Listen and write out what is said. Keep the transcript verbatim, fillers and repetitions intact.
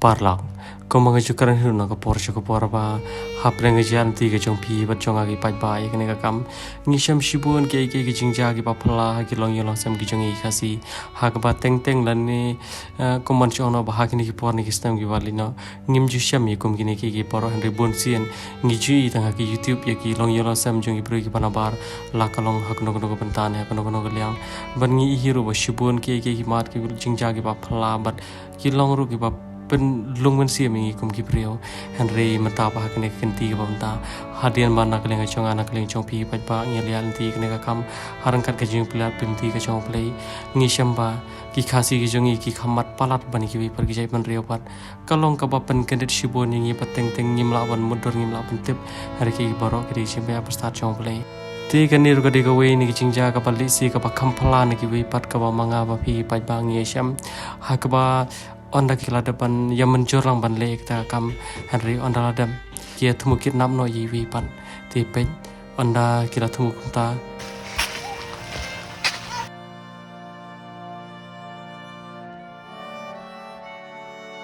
Paralok, kumba nga ju kren hi ruh na ka por sha ka por ba hapdeng ka jia lynti ka jong phi bad jong nga ki paidbah ïa kane ka kam, ngi shem shibun kiei kiei ki jingjia kiba phylla ha ki longïing longsem ki jong ngi ki Khasi. Ha kaba teng teng lane, eh, kumban shu ong noh ba ha kine ki por ne ki snem kiba leit noh ngim ju shem ïa kum kine kiei kiei baroh, hynrei bun sien ngi ju ïohi tang ha ki YouTube ïa ki longïing longsem jong ki briew kiba nabar, la ka long ha kano kano ka bynta ne ha kano kano ka liang. Bad ngi ïohi ruh ba shibun kiei kiei ki mat ki jingjia kiba phylla bad ki long ruh kiba pynlung mynsiem ïa ngi kum ki briew. Hynrei mynta ba ha kane ka kynti kaba mynta, hadien ba na ka liang ka jong nga, na ka liang jong phi paidbah, ngi la ïaid lynti ïa kane ka kam ha ryngkat ka jingpyllait lynti ka jong U Blei, ngi shem ba ki Khasi ki jong ngi ki kham mad palat ban ïa kiwei pat ki jaitbynriew bad ka long kaba pynkyndit shibun ïa ngi bad teng teng ngim lah ban mutdur, ngim lah ban tip ha kiei baroh ki dei ka jingpynbeit bad stad jong U Blei. Te kane ruh ka dei kawei na ki jingjia kaba lehse kaba kham phylla na kiwei pat kaba ma nga bad phi paidbah ngi ïa shem, ha kaba ynda ki la dep ban ïa mynjur lang ban leh ïa kata ka kam, hynrei ynda la dep ki ïa thmu kidnap noh ïa iwei pat. Te peit, ynda ki la thmu kumta,